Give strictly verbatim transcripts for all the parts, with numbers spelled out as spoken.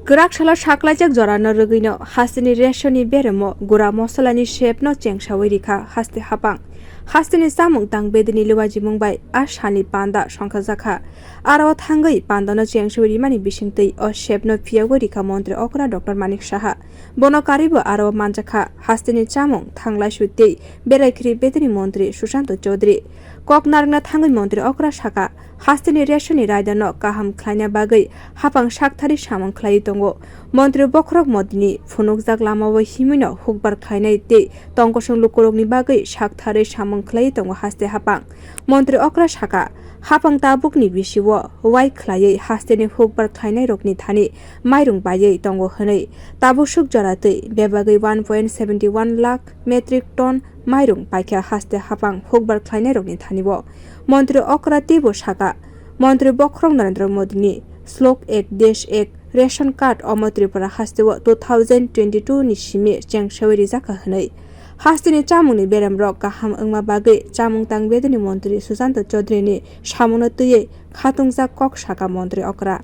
Kwrak salo saklaijak jorano rwgwino hasteni rationni beremo gura mosolani sepno chengsawi rikha haste hapang. Hasteni chamung tang bedini luwajimung bai a salni panda songkhajakha. Aro thangwi pandano chengsawi rimani bisingtwi o sepno phiyogwi rikha montri okra Doctor Manik Saha. Bono karibo aro manjakha hasteni chamung thanglaisu tei berai khiri bedini montri Sushanta Chaudhary. Kok narwkna thangwi montri okra saka, hasteni rationni raidano kaham khlaina bagwi hapang sakthari samung khlaiwi tongo. Montri bokhorok modini phunukjak lamao himwino hukbar khlainai tei tongkosong lukurokni bagwi sakthari samung khlaiwi tongo haste hapang. Montri okra saka, hapang tabukni bisio wai khlaiwi hasteni hukbar khlainairokni thani mairung baiwi tongo hwnwi. Tabuk suk jora twi bebagwi one point seventy one lakh metric ton mairung paikha haste hapang hukbar khlainairokni thani-o. Montri okra teibo saka, Montri bokhorok Narendra Modini Slok Ek Desh Ek ration card omo Tripura hasteo two thousand twenty two ni simi chengsawi rijakha hwnwi. Hasteni chamungni beremrok kaham wngma bagwi chamung tang bedini montri Sushanta Chaudharyni samungno twiwi khatungjak kok saka montri okra.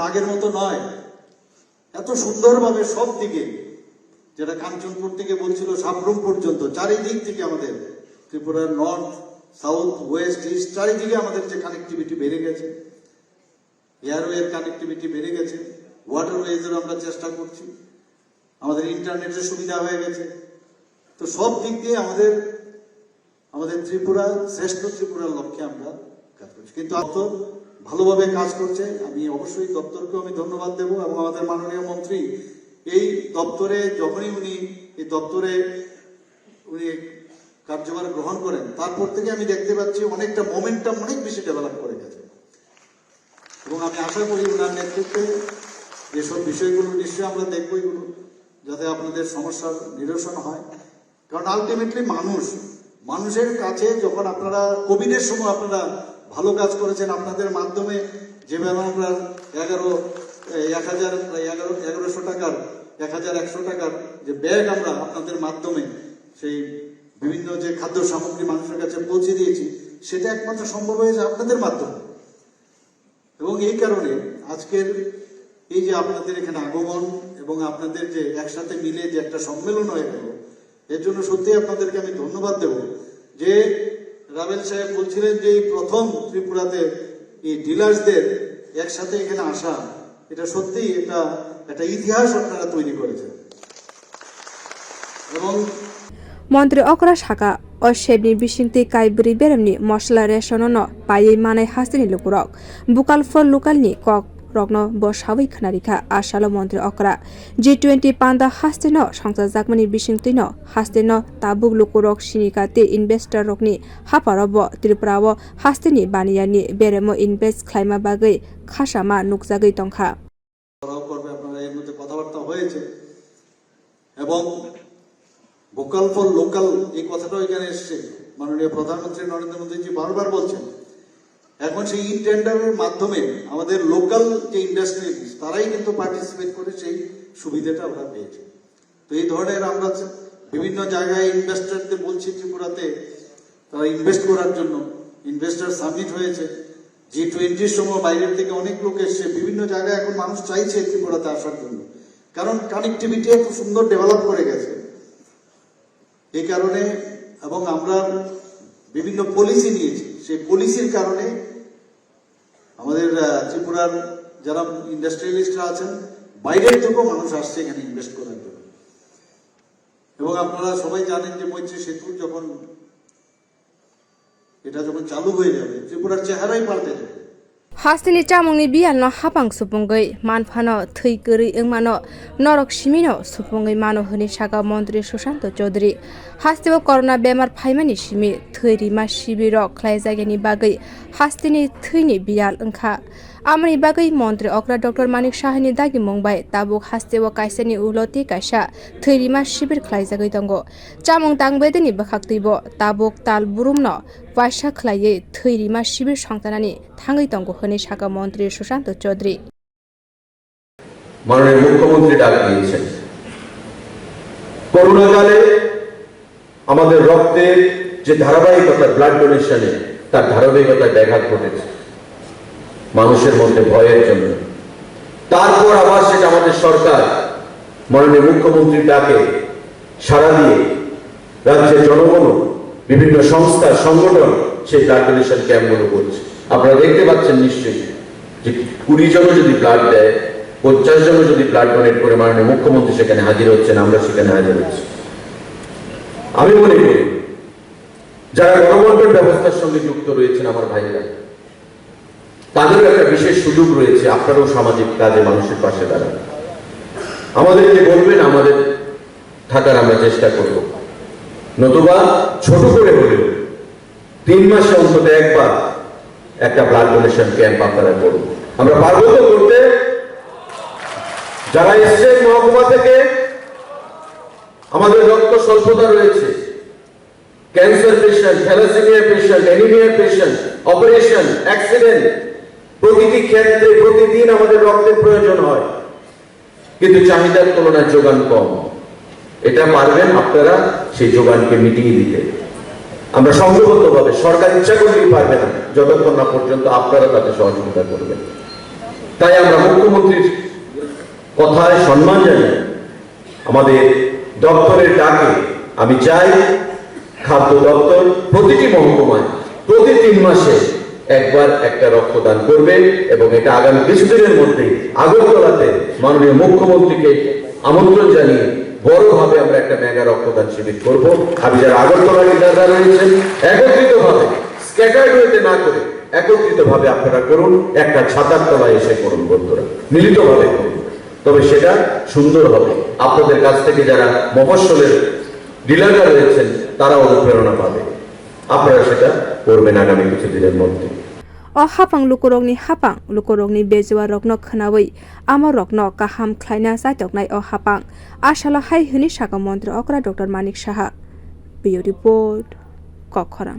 আগের মতো নয়, এত সুন্দরভাবে সব দিকে, যেটা কাঞ্চনপুর থেকে বলছিল সাব্রুম পর্যন্ত, চারিদিক থেকে আমাদের ত্রিপুরার নর্থ, সাউথ, ওয়েস্ট, ইস্ট, চারিদিকে আমাদের যে কানেক্টিভিটি বেড়ে গেছে, এয়ারওয়ের কানেক্টিভিটি বেড়ে গেছে, ওয়াটারওয়েজেরও আমরা চেষ্টা করছি, আমাদের ইন্টারনেটের সুবিধা হয়ে গেছে। তো সব দিক দিয়ে আমাদের আমাদের ত্রিপুরা, শ্রেষ্ঠ ত্রিপুরার লক্ষ্যে আমরা কাজ করছি। কিন্তু দপ্তর ভালোভাবে কাজ করছে। আমি অবশ্যই দপ্তরকেও আমি ধন্যবাদ দেব এবং আমাদের মাননীয় মন্ত্রী এই দপ্তরে যখনই উনি এই দপ্তরে উনি কার্যভার গ্রহণ করেন, তারপর থেকে আমি দেখতে পাচ্ছি অনেকটা মোমেন্টাম অনেক বেশি ডেভেলপ করে গেছে। এবং আমি আশা করি ওনার নেতৃত্বে যেসব বিষয়গুলো নিশ্চয়ই আমরা দেখবো, এগুলো যাতে আপনাদের সমস্যার নিরসন হয়। কারণ আলটিমেটলি মানুষ, মানুষের কাছে যখন আপনারা কোভিডের সময় আপনারা ভালো কাজ করেছেন, আপনাদের মাধ্যমে যেভাবে আমরা এগারো, এই এক হাজার, প্রায় এগারো, এগারোশো টাকার, এক হাজার একশো টাকার যে ব্যাগ আমরা আপনাদের মাধ্যমে সেই বিভিন্ন যে খাদ্য সামগ্রী মানুষের কাছে পৌঁছে দিয়েছি, সেটা একমাত্র সম্ভব হয়েছে আপনাদের মাধ্যমে। এবং এই কারণে আজকের এই যে আপনাদের এখানে আগমন এবং আপনাদের যে একসাথে মিলে যে একটা সম্মেলন হয়ে গেল, এর জন্য সত্যিই আপনাদেরকে আমি ধন্যবাদ দেব। যে রাবেল সাহেব বলছিলেন যে এই প্রথম ত্রিপুরাতে এই ডিলার্সদের একসাথে এখানে আসা, এটা সত্যিই একটা, একটা ইতিহাস আপনারা তৈরি করেছেন। এবং Montri okra saka, o sepni bisingtwi kaibrwi beremni mosla resono no paiwi manai hasteni lukurok. Bukal for local ni kok rokno bo sawi khwnarikha a salo montri okra. G twenty panda hasteno songchajakmani bisingtwino hasteno tabuk lukurok sinika tei investor rokni haparo bo Tripura o hasteni baniyani beremo invest khlaima bagwi khasama nukjagwi tongkha. তারাও করবে, আপনারা এর মধ্যে কথাবার্তা হয়েছে। এবং vocal for local এই কথাটাও এখানে এসছে, মাননীয় প্রধানমন্ত্রী নরেন্দ্র মোদীজি বারবার বলছেন। এখন সেই ই টেন্ডারের মাধ্যমে আমাদের লোকাল যে ইন্ডাস্ট্রিজ, তারাই কিন্তু পার্টিসিপেট করে সেই সুবিধাটা আমরা পেয়েছি। তো এই ধরনের আমরা বিভিন্ন জায়গায় ইনভেস্টরদের বলছি ত্রিপুরাতে তারা ইনভেস্ট করার জন্য, ইনভেস্টর সামিট হয়েছে। জি টোয়েন্টির সময় বাইরের থেকে অনেক লোক এসছে, বিভিন্ন জায়গায় এখন মানুষ চাইছে ত্রিপুরাতে আসার জন্য, কারণ কানেক্টিভিটি এত সুন্দর ডেভেলপ করে গেছে। এই কারণে, এবং আমরা বিভিন্ন পলিসি নিয়েছি, সেই পলিসির কারণে আমাদের আহ, ত্রিপুরার যারা ইন্ডাস্ট্রিয়ালিস্টরা আছেন, বাইরের থেকেও মানুষ আসছে এখানে ইনভেস্ট করার জন্য। এবং আপনারা সবাই জানেন যে মৈত্রী সেতু যখন, এটা যখন চালু হয়ে যাবে, ত্রিপুরার চেহারাই পাল্টে যাবে। Hasteni chamungni biyalno hapang supungwi manphano thwi kwrwi wngmano norok simino supungwi mano hwnwi saka montri Sushanta Chaudhary. Hasteo corona bemar phaimani simi thwi rima sibirok khlaijakya ni bagwi hasteni thwini biyal wngkha. Amoni bagwi montri okra Doctor Manik Sahani dagimung bai tabuk hasteo kaisani ulo tei kaisa thwi rima sibir khlaijagwi tongo. Chamung tangbedini bwkhaktwibo tabuk tal burumno waisa khlaiwi thwi rima sibir songchanani thangwi tongo hwnwi saka montri Sushanta Chaudhary. মাননীয় মুখ্যমন্ত্রী ডাক দিয়েছেন। করোনাকালে আমাদের রক্তের যে ধারাবাহিকতা, ব্লাড ডোনেশনে, তার ধারাবাহিকতায় ব্যাঘাত ঘটেছে। মানুষের মধ্যে ভয়ের জন্য, তারপর আবার সেটা আমাদের সরকার মাননীয় মুখ্যমন্ত্রীর ডাকে সাড়া দিয়ে রাজ্যের জনগণ, বিভিন্ন সংস্থা, সংগঠন সেই ব্লাড ডোনেশন ক্যাম্পগুলো করছে। আপনারা দেখতে পাচ্ছেন নিশ্চয়ই যে কুড়ি জনও যদি ব্লাড দেয়, পঞ্চাশ জনও যদি ব্লাড ডোনেট করে, মাননীয় মুখ্যমন্ত্রী সেখানে হাজির হচ্ছেন, আমরা সেখানে হাজির হচ্ছি। আমি মনে করি যারা গণবন্টন ব্যবস্থার সঙ্গে যুক্ত রয়েছেন আমার ভাইয়েরা, তাদেরও একটা বিশেষ সুযোগ রয়েছে, আপনারাও সামাজিক কাজে মানুষের পাশে দাঁড়ান। আমাদেরকে বলবেন, আমাদের থাকার আমরা চেষ্টা করব, নতুবা ছোট করে হলেও তিন মাসে অন্তত একবার একটা ব্লাড ডোনেশন ক্যাম্প আপনারা করুন। আমরা পারবো তো করতে? যারা এসছেন মহকুমা থেকে, আমাদের রক্ত স্বল্পতা রয়েছে, cancer patient, thalassaemia patient, anaemia patient, operation, accident, প্রতিটি ক্ষেত্রে প্রতিদিন আমাদের রক্তের প্রয়োজন হয়, কিন্তু চাহিদার তুলনায় যোগান কম। এটা পারবেন আপনারা সেই যোগানকে মিটিয়ে দিতে। আমরা সংঘবদ্ধভাবে, সরকার ইচ্ছা করলেই পারবে না যতক্ষণ না পর্যন্ত আপনারা তাতে সহযোগিতা করবেন। তাই আমরা মুখ্যমন্ত্রীর কথায় সম্মান জানিয়ে আমাদের দপ্তরের ডাকে আমি চাই, খাদ্য দপ্তর প্রতিটি মহকুমায় প্রতি তিন মাসে একবার একটা রক্তদান করবে এবং এটা আগামী কিছুদিনের মধ্যেই আগরতলাতে মাননীয় মুখ্যমন্ত্রীকে আমন্ত্রণ জানিয়ে বড়ভাবে আমরা একটা মেগা রক্তদান শিবির করব। আমি যারা আগরতলা লিডাররা রয়েছেন, একত্রিতভাবে, স্ক্যাটার্ড ওয়েতে না করে একত্রিতভাবে আপনারা করুন, একটা ছাতার তলায় এসে করুন বন্ধুরা, মিলিতভাবে করুন। তবে সেটা সুন্দর হবে। আপনাদের কাছ থেকে যারা মফস্বলের ডিলাররা রয়েছেন, তারা অনুপ্রেরণা পাবে। আপনারা সেটা করবেন আগামী কিছু দিনের মধ্যে। O hapang lukurokni hapang, lukurokni bejuarokno khwnawi, amorokno kaham khlaina chaitoknai o hapang. A salo hai hwnwi sakha montri okra Doctor Manik Saha. Bureau Report, Kokhoram.